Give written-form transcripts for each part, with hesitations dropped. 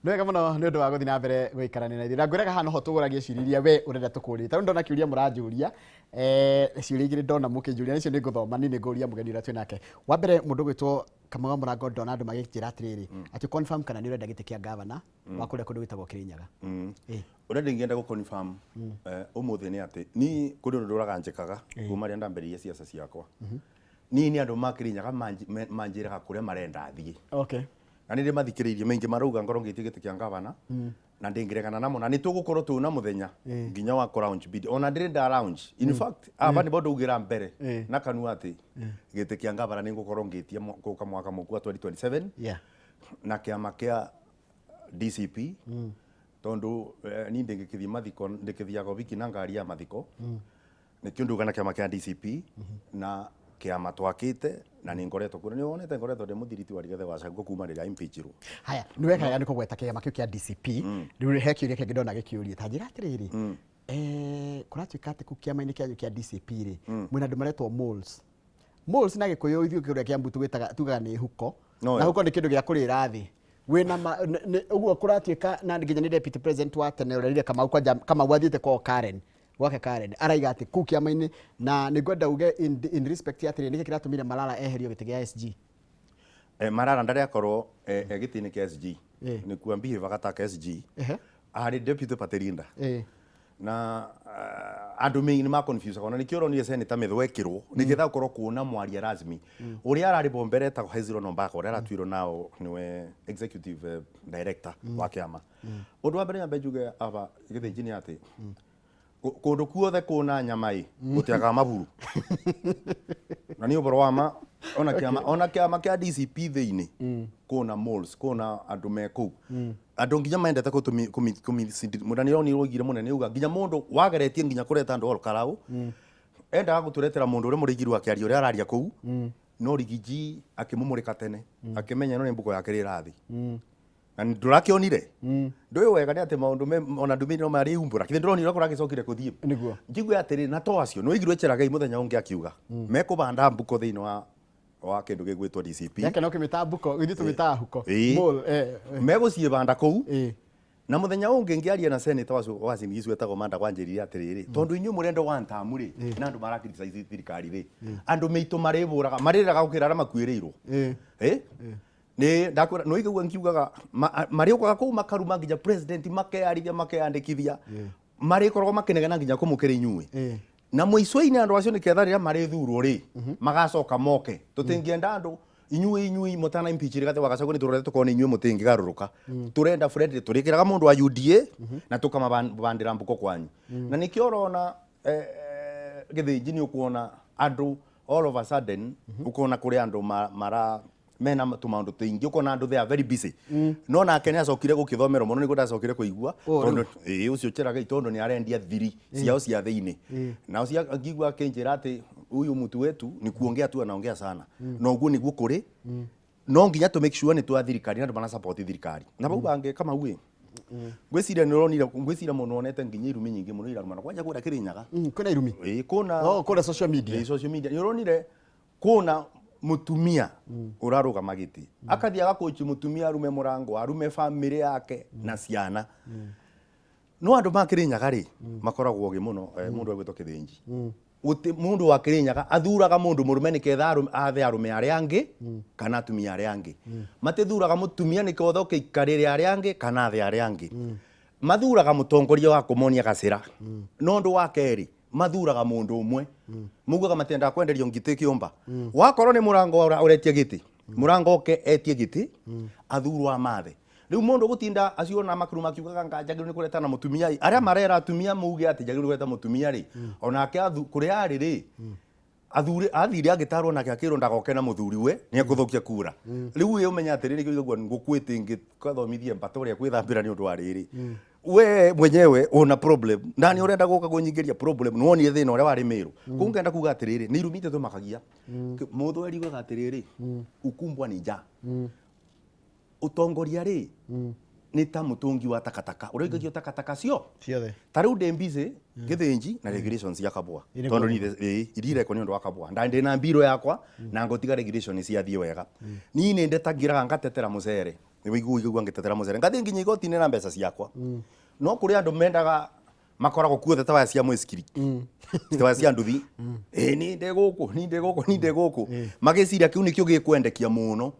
Nĩ wega mũno nĩ ũndũ wa gũthiĩ na mbere gũikarania na ithuĩ. Na ngwĩraga haha noho tũgũragia ciũria iria we ũrenda tũkũrie. Ta rĩu ndona kĩũria mũranjũria, ciũria igĩrĩ ndona mũkĩnjũria, nĩcio nĩ ngũthoma niĩ nĩ ngũria mũgeni ũrĩa twĩ nake. Wa mbere mũndũ ũgwĩtwo Kamau wa Mũrango ndona andũ magĩnjĩra atĩrĩrĩ, atĩ confirm kana nĩ ũrenda gĩtĩ kĩa gavana wa kũrĩa kũndũ gwĩtagwo Kĩrĩnyaga. Ũrĩa ndingĩenda gũ confirm ũmũthĩ nĩ atĩ niĩ kũrĩ ũndũ ndũraga njĩkaga kuma rĩrĩa ndambĩrĩirie ciaca ciakwa. Niĩ nĩ andũ ma Kĩrĩnyaga manjĩraga kũrĩa marenda thiĩ. Na nĩ ndĩmathikĩrĩirie maingĩ marauga ngorwo ngĩtie gĩtĩ kĩa ngavana na ndĩngĩregana namo na nĩ tũgũkorwo twĩna mũthenya nginya wa kũ launch bid ona ndĩrĩ nda launch in fact aba nĩbo ndaugĩra mbere na kanua atĩ gĩtĩ kĩa ngavana nĩ ngũkorwo ngĩtia gũka mwaka mũkũ wa 2027 na kĩama kĩa DCP tondũ niĩ ndĩngĩkĩthiĩ mathiko ndĩkĩthiaga ũhiki na ngari ya mathiko. Nĩkĩo nduga na kĩama kĩa DCP na kĩama twakĩte na nĩ ngoretwo kuo. Nĩ wonete ngoretwo ndĩ mũthiriti wa Rigathĩ wa Gachagua kuma rĩrĩa impeachirwo. Haya, nĩ weka wega nĩ kũgweta kĩama kĩu kĩa DCP. Rĩu he kĩũria kĩngĩ ndona gĩkĩũria. Ta njĩra atĩrĩrĩ, kũratuĩka atĩ kũu kĩama-inĩ kĩanyu kĩa DCP rĩ, mwĩna andũ maretwo moles. Moles na Gĩkũyũ ithuĩ kũrĩa Kĩambu tũgĩtaga tugaga nĩ huko. No, Na huko nĩ kĩndũ gĩa kũrĩra thĩ. Wĩna ma, ũguo kũratuĩka na nginya nĩ deputy president wa tene ũrerire Kamau kwanja Kamau athiĩte kwao Karen. Gwake Karen araiga atĩ kũu kĩama-inĩ na nĩ ngwenda uge in respect ya atĩrĩrĩ nĩkĩ kĩratũmire Malala eherio gĩtĩ gĩa SG. Malala ndarĩ akorwo e gĩtĩ-inĩ kĩa SG. Nĩ kuo behave ta SG. Arĩ deputy party leader. Na andũ maingĩ nĩ ma confuse ona nĩkĩo ũronire senator Mĩthwa ekĩrwo nĩgetha gũkorwo kuona mwaria rasmi ũrĩa ararĩ bo mbere etagwo Hezron Ombaka ũrĩa aratuirwo nao nĩwe executive director wa kĩama. Ũndũ wa mbere nyambe njuge aba Gĩthĩnji nĩ atĩ kũndũ kuothe kũna nyama ĩ gũtiagaga maburu. Na nĩ ũhoro wa ma ona kĩama ona kĩama kĩa DCP thĩinĩ kũna moles kũna andũ me kũu andũ nginya mendete mũndani ronire oigire mũnene auga nginya mũndũ wageretie nginya kũreta andũ Ol Kalou endaga gũtũretera mũndũ ũrĩa mũrĩigirwo akĩaria ũrĩa araria kũu no Rigiji akĩmũmũrĩka tene akĩmenya ĩno nĩ mbuko yake ĩrathiĩ na ndũrakĩonire ndũĩ wega nĩ atĩ maũndũ me ona ndumĩrĩ no marĩumbũra kithĩ ndũronire ũrĩa kũragĩcokire kũthiĩ. Nĩguo. Njigue atĩrĩ na to acio nĩwaigirwo Cherargei mũthenya ũngĩ akiuga mekũbanda mbuko thĩinĩ wa kĩndũ gĩgwĩtwo DCP. Yake no kĩmĩta mbuko ithuĩ tũmĩtaga huko. Mole, Megũciĩbanda kũu. Na mũthenya ũngĩ ngĩaria na senator wa Uasin Gishu etagwo Mandago anjĩrire atĩrĩrĩ tondũ inyuĩ mũrenda one term rĩ na andũ mara criticize thirikari rĩ andũ mĩitũ marĩbũraga marĩrĩraga gũkĩra arĩa makuĩrĩirwo. Nĩ ndakwĩra no igua ngiugaga marĩũkaga kũu makaruma nginya president makeyarithia makeyandĩkithia marĩkoragwo makĩnegena nginya kũmũkĩra inyuĩ. Na mũico-inĩ andũ acio nĩketha rĩrĩa marĩthurwo rĩ magacoka moke tũtingĩenda andũ inyuĩ inyuĩ mũtana impeach Rigathĩ wa Gachagua nĩ tũrorete tũkona inyuĩ mũtingĩgarũrũka tũrenda friendly tũrĩkĩraga mũndũ wa UDA na tũkamabandĩra mbuko kwanyu. Na nĩkĩo ũrona Gĩthĩnji nĩ ũkuona andũ all of a sudden ũkona kũrĩ andũ mara mena tũmaũndũ tũingĩ ũkona andũ they are very busy. No nake nĩ acokire gũkĩthomerwo mũno nĩguo ndacokire kũigua tondũ ĩĩ ũcio Cherargei tondũ nĩ arendia thiri ciao cia thĩinĩ. Nao cia ngigua akĩnjĩra atĩ huyu mtu wetu ni kuongea tu anaongea sana. Na ũguo nĩguo kũrĩ. No nginya tũ make sure nĩ twa thirikari na andũ mara support thirikari. Na bau bangĩ Kamau ĩ ngwĩciria nĩ ũronire ngwĩciria mũndũ wonete nginya irumi nyingĩ mũno irarumana kwanja kũrĩa Kĩrĩnyaga. Kwĩna irumi? Ĩĩ kũna Oh, kũrĩa social media. Ĩĩ, social media. Nĩ ũronire kũna mũtumia ũrarũgama gĩtĩ akathiĩ agakũci mũtumia arume mũrango arume family yake na ciana. No andũ ma Kĩrĩnyaga rĩ makoragwo ogĩ mũno mũndũ egwĩtwo Kĩthĩnji. Gũtĩ mũndũ wa Kĩrĩnyaga athuraga mũndũ mũrũme nĩketha athe arũme arĩa angĩ kana atumia arĩa angĩ. Matithuraga mũtumia nĩketha ũkĩikarĩre arĩa angĩ kana athe arĩa angĩ. Mathuraga mũtongoria wa kũmonia gacĩra. No ũndũ wa kerĩ mathuraga mũndũ ũmwe. Maugaga matiendaga kwenderio ngitĩ kĩũmba. Wakorwo nĩ mũrango ũretia gĩtĩ, mũrango oke etie gĩtĩ, athurwo amathe. Rĩu mũndũ gũtinda acio ona makuru makiugaga nga njagĩrĩirwo nĩ kũreta na mũtumia ĩ, arĩa marera atumia mauge atĩ njagĩrĩirwo kũreta mũtumia rĩ, onake kũrĩa arĩ rĩ, athuri athire agĩtarwo nake akĩrwo ndagoke na mũthuri we nĩ ekũthũkia kura. Rĩu we ũmenye atĩrĩrĩ nĩkĩo ũigagua ngũkũ ĩtĩngĩkathomithie mbata ũrĩa kwĩthambĩra nĩ ũndũ wa rĩrĩ. We mwenyewe una problem na nĩ ũrenda gũka kũnyingĩria problem nĩ wonire thĩna ũrĩa warĩ Meru. Kũu ngenda kuga atĩrĩrĩ nĩ irumi itũmakagia. Mũthweri ugaga atĩrĩrĩ ukumbwa ni njaa. Ũtongoria rĩ nĩ ta mũtũngi wa takataka ũrĩa ũikagia takataka cio ciothe. Ta rĩu ndĩ busy Gĩthĩnji na regulations cia Kabwa. Irĩ tondũ ni ĩĩ iria irekwo nĩ ũndũ wa Kabwa nda ndĩ na mbiro yakwa na ngũtiga regulations ciathiĩ wega. Niĩ nĩ ndetagĩraga ngatetera mũcere. Nĩ wĩigua igua ngĩtetera mũcere ngathiĩ nginya igoti-inĩ na mbeca ciakwa. No kũrĩ andũ mendaga makoragwo kuothe ta waya cia mũĩcikiri, ta waya cia nduthi, ĩ ni ndĩ gũkũ, ni ndĩ gũkũ, ni ndĩ gũkũ, magĩciria kĩu nĩkĩo gĩkwendekia mũno.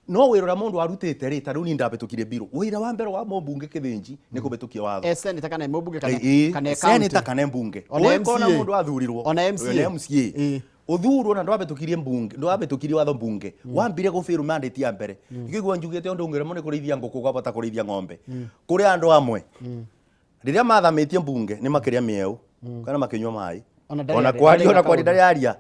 No wĩra ũrĩa mũndũ arutĩte rĩ, ta rĩu ni ndabĩtũkirie mbirũ, wĩra wa mbere wa mũmbunge Kĩthĩnji nĩ kũbĩtũkia watho. Eh, senator kana mũmbunge kana kana Senator county. Kana mbunge. Ona Ũngĩkona MCA. mũndũ athurirwo Ona MCA. ona MCA. Uthurwo na ndwabĩtũkirie mbunge, ndwabĩtũkirie watho mbunge, wambire gũbĩrwo mandate ya mbere. Ngĩigua njugĩte ũndũ ũngĩremwo nĩ kũrĩithia ngũkũ ũkabota kũrĩithia ng'ombe. Kũrĩ andũ amwe rĩrĩa mathamĩtie mbunge nĩ makĩrĩa mĩeũ kana makĩnyua maĩ. Ona ndarĩ Ona aria- kwaria, ndarĩ ona kwaria kaũndũ. ndarĩ aria.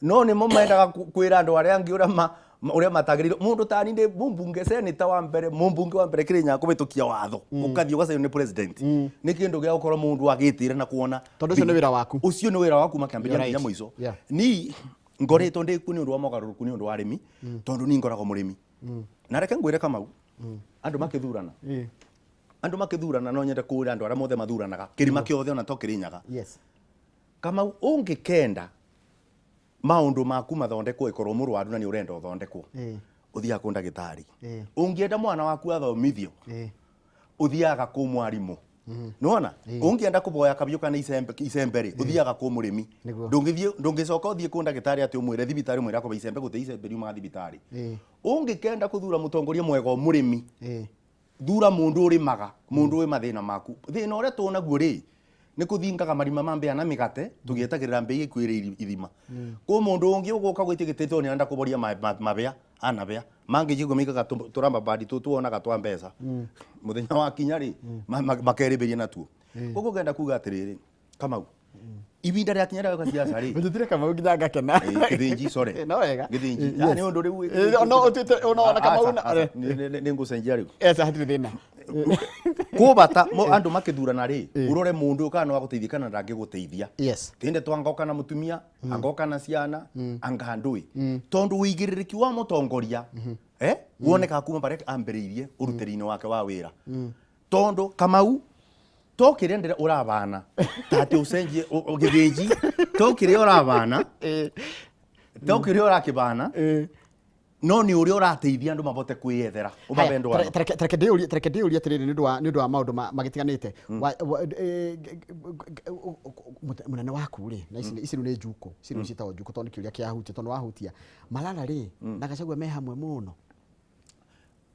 No nĩmo mendaga kwĩra andũ arĩa angĩ ũrĩa ũrĩa matagĩrĩirwo. Mũndũ tani ndĩ mũmbunge, senator wa mbere, mũmbunge wa mbere Kĩrĩnyaga kũbĩtũkia watho, ũkathiĩ ũgacainwo nĩ president, nĩ kĩndũ gĩa gũkorwo mũndũ agĩtĩra na kuona. Tondũ ũcio nĩ wĩra waku. Ũcio nĩ wĩra waku makĩambĩrĩria You're nginya right. mũico. Ni ngoretwo ndĩ kuo nĩ ũndũ wa mogarũrũku, nĩ ũndũ wa arĩmi, tondũ ni ngoragwo mũrĩmi. Na reke ngwĩre Kamau, andũ makĩthurana, andũ makĩthurana, no nyende kũũra andũ arĩa mothe mathuranaga kĩrima kĩothe ona to Kĩrĩnyaga. Kamau, ũngĩkenda maũndũ maku mathondekwo, ĩkorwo mũrwaru na nĩ ũrenda ũthondekwo, ũthiaga kũ ndagĩtarĩ. Ũngĩenda mwana waku athomithio, ũthiaga kũ mwarimũ. Nĩwona ũngĩenda kũboya kabiũ kana icembe, icembe rĩ, ũthiaga kũ mũrĩmi. Ndũngĩthiĩ, ndũngĩcoka ũthiĩ kũ ndagĩtarĩ atĩ ũmwĩre thibitarĩ, ũmwĩre akũhe icembe, gũtirĩ icembe riumaga thibitarĩ. Ũngĩkenda kũthura mũtongoria mwega o mũrĩmi, thura mũndũ ũrĩmaga, mũndũ wĩ mathĩna maku. Thĩna ũrĩa tũnaguo rĩ, nĩ kũthingaga marima ma mbĩa na mĩgate, tũgĩetagĩrĩra mbĩa ikuĩrĩ ithima. Kũ mũndũ ũngĩ ũgũka gwĩtia gĩtĩ tondũ nĩarenda kũboria mabĩa, anabĩa mangĩ njigua maikaga tũramba bandi tũ tuonaga twa mbeca. Mũthenya wa kinya rĩ, makerĩbĩria natuo. Koguo ngenda kuga atĩrĩrĩ, Kamau, ibinda rĩa kinya rĩa siasa rĩ, Ũnjĩtire Kamau nginya ngakena. Gĩthĩnji, sorry. No wega. Gĩthĩnji. Yes. Ah, nĩ ũndũ rĩu No ũtuĩte ona Kamau na Aca, aca, nĩ ngũcenjia rĩu. Yes, hatirĩ thĩna. Kũbata andũ makĩthurana rĩ, ũrore mũndũ ũyũ kana no agũteithie kana ndangĩgũteithia. Tinde twangoka na mũtumia, angoka na ciana, anga ndũĩ. Tondũ ũigĩrĩrĩki wa mũtongoria, wonekaga kuma barĩa ambĩrĩirie ũrutĩri-inĩ wake wa wĩra. Tondũ Kamau, to kĩrĩa ndĩra ũrabana ta atĩ ũcenjie gĩthĩnji, to kĩrĩa ũrabana, to kĩrĩa ũrakĩbana, no nĩ ũrĩa ũrateithia andũ mabote kwĩyethera, ũmabe ndwano. Tareke ndĩũrie, tareke ndĩũrie atĩrĩrĩ, nĩ ũndũ wa maũndũ magĩtiganĩte. Mũnene waku rĩ, na ici rĩu nĩ njuko, ici rĩu ciĩtagwo njuko tondũ nĩ kĩũria kĩahutia, tondũ wahutia Malala rĩ, na Gachagua me hamwe mũno.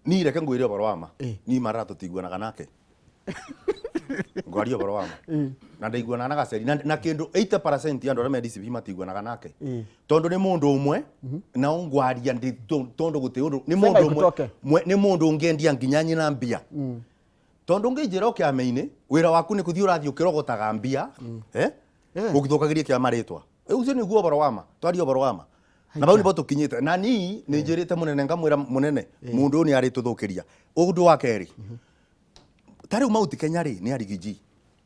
Ni reke ngwĩre ũhoro wa ma. Ni Malala tũtiguanaga nake. Ngwaria ũhoro wa ma. Na ndaiguanaga na Gaceri na kĩndũ 80% ya andũ arĩa me DCP matiguanaga nake. Tondũ nĩ mũndũ ũmwe na ngwaria tondũ gũtirĩ ũndũ, nĩ Sema mũndũ ũmwe, ikutoke. nĩ mũndũ ũngĩendia nginya nyina mbia. Tondũ ũngĩnjĩra o kĩama-inĩ, wĩra waku nĩ kũthiĩ ũrathiĩ ũkĩrogotaga mbia, ũgĩthũkagĩria kĩama rĩtwa. Ũcio nĩguo ũhoro wa ma, twarie ũhoro wa ma. Na bau nĩbo tũkinyĩte. Na nii nĩ njĩrĩte mũnene, ngamwĩra mũnene, mũndũ ũyũ nĩ arĩtũthũkĩria. Ũndũ wa kerĩ, ta rĩu Mount Kenya rĩ, nĩ Arigiji.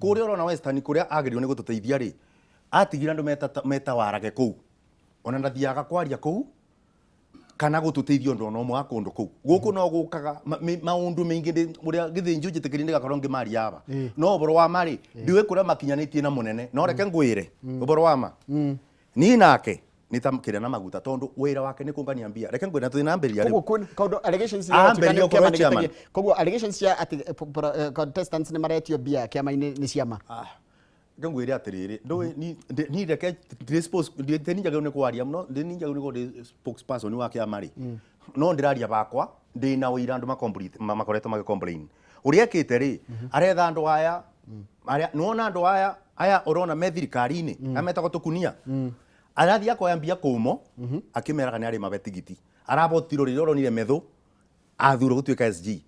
Kũrĩa ũrona Western, kũrĩa agĩrĩirwo nĩ gũtũteithia rĩ, atigire andũ metawarage kũu. Ona ndathiaga kwaria kũu, kana gũtũteithia ũndũ ona ũmwe wa kũndũ kũu. Gũkũ no gũkaga maũndũ maingĩ ũrĩa Gĩthĩnji ũnjĩtĩkĩrie ndĩgakorwo ngĩmaria aba. No ũhoro wa ma rĩ, ndiũĩ kũrĩa makinyanĩtie na mũnene. No reke ngwĩre, ũhoro wa ma. Niĩ nake nĩ ta kĩrĩa na maguta, tondũ wĩra wake nĩ kũngania mbia. Reke ngwĩre na tũthiĩ na mbere rĩu. Koguo kwĩna kaũndũ allegations Ah, cia mbere kĩama ũkorwo nĩ chairman. gĩtagĩ- koguo allegations cia atĩ contestants nĩ maretio mbia kĩama-inĩ nĩ ciama. Reke ngwĩre atĩrĩrĩ, ndũĩ ni reke ndĩ ndĩ ninjagĩrĩirwo nĩ kwaria mũno, ndĩ ninjagĩrĩirwo nĩ gũkorwo ndĩ spokesperson wa kĩama rĩ. No ndĩraria bakwa, ndĩ na ũira andũ makoretwo magĩ complain. Ũrĩa ekĩte rĩ, aretha andũ aya, arĩa, nĩwona andũ aya, aya ũrona me thirikari-inĩ, aya metagwo tũkunia. Arathiĩ akoya mbia kũmo, akĩmeraga nĩ arĩmabe tigiti. Arabotirwo rĩrĩa ũronire Methu, athurwo gũtuĩka SG.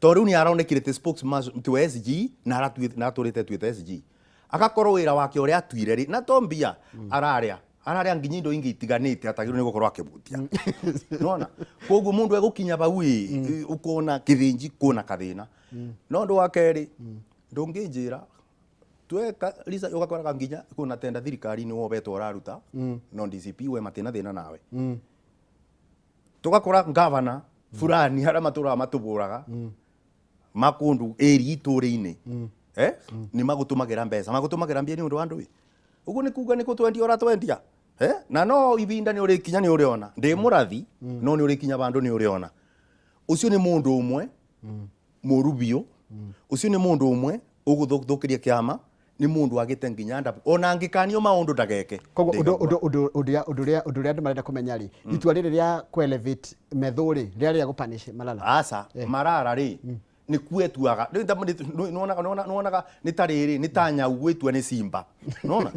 Tondũ rĩu nĩ aronekire ti spokesman ti wa SG, na na atũrĩte atuĩte SG. Agakorwo wĩra wake ũrĩa atuire rĩ, na to mbia, ararĩa. Ararĩa nginya indo ingĩ itiganĩte atagĩrĩirwo nĩ gũkorwo akĩbutia. Nĩwona? Koguo mũndũ egũkinya bau ĩ, ũkona Kĩthĩnji kwĩna kathĩna. No ũndũ wa kerĩ, ndũngĩnjĩra tweka research ũgakoraga nginya kwĩna tenda thirikari-inĩ wobetwo ũraruta, no DCP we matina thĩna nawe. Tũgakora ngavana fulani harĩa matũraga matũbũraga, makũndũ ĩri itũũra-inĩ, nĩ magũtũmagĩra mbeca, magũtũmagĩra mbia nĩ ũndũ wa ndũĩ. Ũguo nĩ kuga nĩ gũtwendia ũratwendia. Na no ibinda nĩ ũrĩkinya nĩ ũrĩona. Ndĩ mũrathi, no nĩ ũrĩkinya bandũ nĩ ũrĩona. Ũcio nĩ mũndũ ũmwe Mũru biũ. Ũcio nĩ mũndũ ũmwe ũgũthũkĩria kĩama, nĩ mũndũ wagĩte nginya ndabu ona angĩkanio maũndũ ndageke. Koguo ũndũ Ndĩgaigua. Ũndũ ũrĩa andũ marenda kũmenya rĩ, itua rĩrĩ rĩa kũ-elevate Methu rĩ, rĩarĩ rĩa gũpunish Malala? Aca, Marara rĩ, nĩ kuetuaga. Rĩu nĩwonaga nĩ ta rĩrĩ, nĩ ta nyau gwĩtua nĩ simba, nona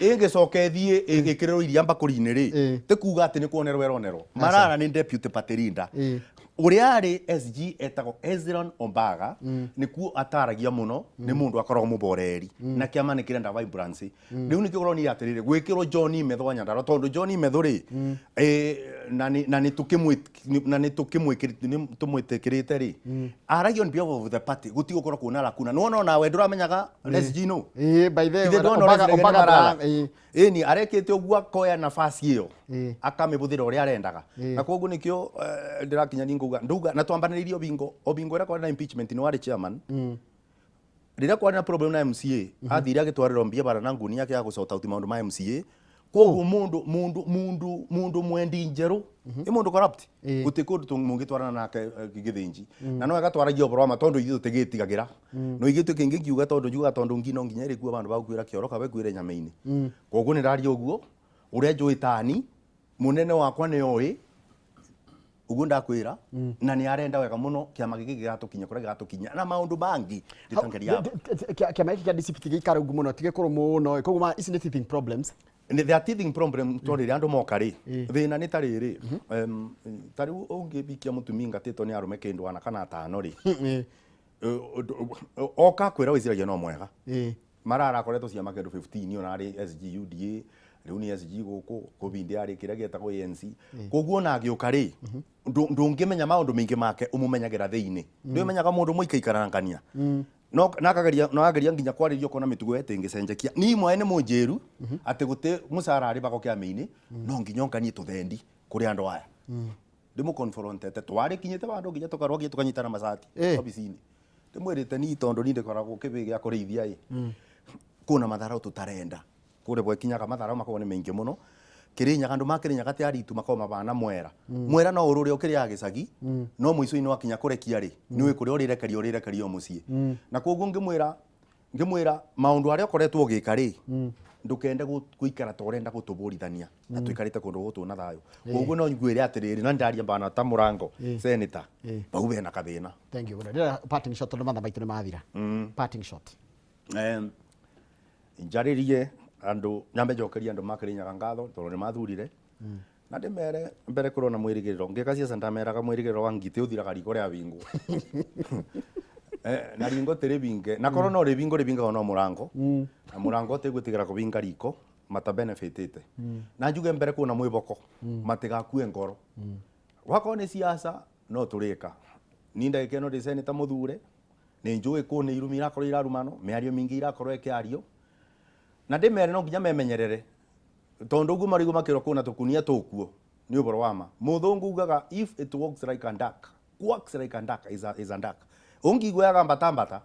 ĩngĩcoka ĩthiĩ ĩgĩkĩrĩrwo iria mbakũri-inĩ rĩ, ti kuga atĩ nĩ kuonerwo ĩronerwo. Marara nĩ deputy party leader. Ũrĩa arĩ SG etagwo Ezron Ombaga, nĩkuo ataragia mũno, nĩ mũndũ akoragwo mũboreri na kĩama nĩ kĩrenda vibrancy. Rĩu nĩkĩo ũronire atĩrĩrĩ, gwĩkĩrwo John Methu wa Nyandarua, tondũ John Methu rĩ, na nĩ tũmwĩtĩkĩrĩte rĩ, aragia on behalf of the party, gũtigũkorwo kuona lakuna. Nĩwona onawe ndũramenyaga SG no. Ĩĩ, by the way, Ithe ndona Ombaga ũrĩa Ombaga Marara. Ĩni arekĩte ũguo, akoya nafasi ĩyo, akamĩbũthĩra ũrĩa arendaga. Na koguo nĩkĩo ndĩrakinya ni ngauga ndauga na twambanĩrĩirie Obingo. Obingo ĩrĩa kwarĩ na impeachment nĩ warĩ chairman. Rĩrĩa kwarĩ na problem na MCA, athire agĩtwarĩrwo mbia bara na nguni yake ya gũsort out maũndũ ma MCA. Koguo mũndũ mwendi njerũ nĩ mũndũ corrupt, gũtirĩ kũndũ mũngĩtwarana nake gĩthĩnji na no agatwaragia ũhoro wa ma, tondũ ithuĩ tũtigĩtigagĩra no ithuĩ kĩngĩ ngiuga, tondũ njugaga tondũ ngi no nginya ĩrĩkua vandũ va gũkuĩra kĩoro kaba ĩkuĩre nyama-inĩ. Koguo nĩ ndaria ũguo ũrĩa njũĩ tani mũnene wakwa nĩ oĩ ũguo ndakwĩra, na nĩ arenda wega mũno kĩama gĩkĩ gĩgatũkinya kũrĩa gĩgatũkinya na maũndũ mangĩ ndĩtangeria aba. Kĩama gĩkĩ kĩa DCP ti gĩikara ungu mũno, ti gĩkũrũ mũno, koguo ici nĩ teething problems. There are teething problem, tondũ rĩrĩa andũ moka rĩ, thĩna nĩ ta rĩrĩ, ta rĩu ũngĩbikia mũtumia ngatĩtwo nĩ arũme kĩndũ ana kana atano rĩ, oka kwĩra wĩciragia no mwega. Marara akoretwo ciama kĩndũ 15, ona arĩ SG UDA, rĩu nĩ SG gũkũ kũbindi arĩ kĩrĩa gĩetagwo ANC. Koguo ona agĩũka rĩ, ndũngĩmenya maũndũ maingĩ make, ũmũmenyagĩra thĩinĩ. Ndũmenyaga mũndũ mũikaikarangania no nakageria no ageria nginya kwarĩria ũkona mĩtugo ĩtĩngĩcenjekia. Ni mwae nĩ mũnjĩru atĩ gũtĩ mũcara arĩbagwo kĩama-inĩ, no nginya onganie tũthendi kũrĩ andũ aya ndĩmũconfrontete twarĩkinyĩte vandũ nginya tũkarũa, nginya tũkanyitana macati obici-inĩ. Ndĩmwĩrĩte ni tondũ ni ndĩkoragwo kĩbĩ gĩa kũrĩithia ĩ kũna matharau tũtarenda kũrĩa gwekinyaga matharau makoragwo nĩ maingĩ mũno Kĩrĩnyaga. Andũ ma Kĩrĩnyaga ti aritu, makoragwo mabana mwera mwera no ũrũrĩa ũkĩrĩaga gĩcagi, no mũico-inĩ wakinya kũrekia rĩ, nĩ ũĩ kũrĩa ũrĩrekeria, ũrĩrekeria o mũciĩ. Na koguo ngĩmwĩra maũndũ arĩa ũkoretwo ũgĩka rĩ, ndũkende gũikara ta ũrenda gũtũbũrithania na tũikarĩte kũndũ gũtũ na thayũ. Koguo no ngwĩre atĩrĩrĩ, na ndaria bana ta mũrango senator bau bena kathĩna. Thank you mũno. Ndĩrenda parting shot, tondũ mathaa maitũ nĩ mathira. Parting shot. Njarĩrie andũ, nyambe njokerie andũ ma Kĩrĩnyaga ngatho tondũ nĩ mathurire, na ndĩmere mbere kũrona mwĩrĩgĩrĩro ngĩka ciaca ndameraga mwĩrĩgĩrĩro wa ngitĩ ũthiraga riko rĩa bingwo. Na ringo tĩrĩbinge na korwo no rĩbingo rĩbingagwo no mũrango, na mũrango ũtĩgwĩtigĩra kũbinga riko mata benefitĩte. Na njuge mbere kwĩna mwĩboko matigakue ngoro, wakorwo nĩ siasa no tũrĩka ni ndagĩka ĩno ndĩ senator mũthure nĩ njũĩ kũ nĩ irumi irakorwo irarumano, mĩario mĩingĩ irakorwo ĩkĩario, na ndĩmere no nginya memenyerere tondũ ũguo marigũ makĩrwo kũna tũkunia tũkuo nĩ ũhoro wa ma. Mũthũngũ ugaga, "If it walks like a duck, quacks like a duck, is a duck." Ũngĩigua yaga mbata mbata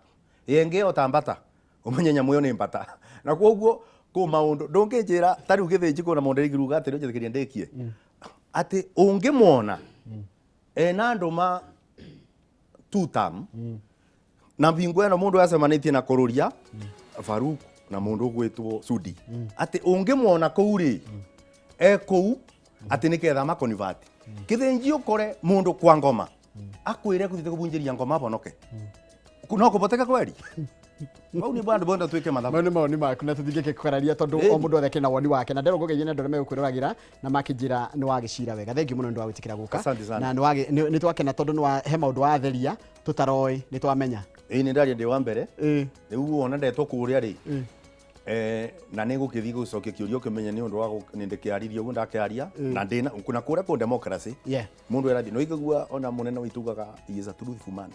yenge o ta mbata, ũmenye nyamũ ĩyo nĩ mbata. Na koguo kũ maũndũ ndũngĩnjĩra ta rĩu gĩthĩnji kwĩna mũndũ ĩrĩngiruga atĩrĩ, ũnjĩtĩkĩrie ndĩkie atĩ ũngĩmwona ena andũ ma two term na bingo ĩno mũndũ acemanĩtie na kũrũria Faruk na mũndũ ũgwĩtwo Sudi, atĩ ũngĩmuona kũu rĩ, e kũu atĩ nĩketha makonivati kĩthĩnji, ũkore mũndũ kwa ngoma akwĩre kũthiĩte kũbunjĩria ngoma abonoke, no kũboteke kweri bau nĩ bandũ bonda twĩke mathabu. Mau nĩ mawoni maku na tũtingĩkĩkũraria tondũ o mũndũ othe akĩrĩ na woni wake, na ndĩrwo ngũgeithie nĩ andũ arĩa megũkwĩroragĩra na makĩnjĩra nĩ wagĩcira wega. Thank you mũno nĩ ũndũ wa gwĩtĩkĩra gũka. Asante sana. Na nĩ twakena tondũ he maũndũ watheria tũtaroĩ, nĩ twamenya. Ĩĩ, nĩ ndaria ndĩ wa mbere. Rĩu wona ndetwo kũrĩa rĩ, na nĩ ngũkĩthiĩ gũcokia kĩũria ũkĩmenye nĩ ũndũ wa nĩ ndĩkĩaririe ũguo ndakĩaria na ndĩna na kũrĩa kũ democracy mũndũ erathi no igagua ona mũnene witũ ugaga he is a truthful man.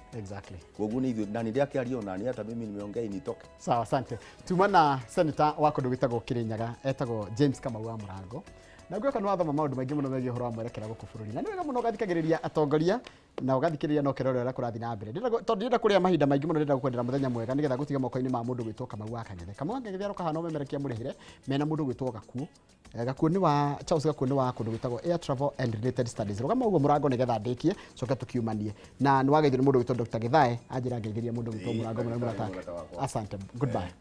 Koguo nĩ ithuĩ na nĩ ndĩakĩaria ona nĩ hata mimi nimeongea initoke. Sawa, asante. Tuma na senator wa kũndũ gwĩtagwo Kĩrĩnyaga, etagwo James Kamau wa Mũrango. Na ngwĩhoka nĩ wathoma maũndũ maingĩ mũno megiĩ ũhoro wa mwerekera gũkũ bũrũri. Na nĩ wega mũno ũgathikagĩrĩria atongoria na ũgathikĩrĩria na ũkerorera ũrĩa kũrathiĩ na mbere. Ndĩrenda tondũ ndirenda kũrĩa mahinda maingĩ mũno, ndĩrenda gũkwendera mũthenya mwega nĩgetha ngũtige moko-inĩ ma mũndũ gwĩtwo Kamau wa Kang'ethe. Kamau wa Kang'ethe aroka haha na ũmemerekia mũrĩhĩre mena mũndũ gwĩtwo Gakuũ. Gakuũ nĩ wa Charles Gakuũ nĩ wa kũndũ gwĩtagwo Air Travel and Related Studies. Rũgama ũguo mũrango nĩgetha ndĩkie coke tũkiumanie. Na nĩ wageithio nĩ mũndũ gwĩtwo Dr. Githae anjĩra ngeithĩria mũndũ gwĩtwo Mũrango mũrĩa mũrataka. Asante. Goodbye.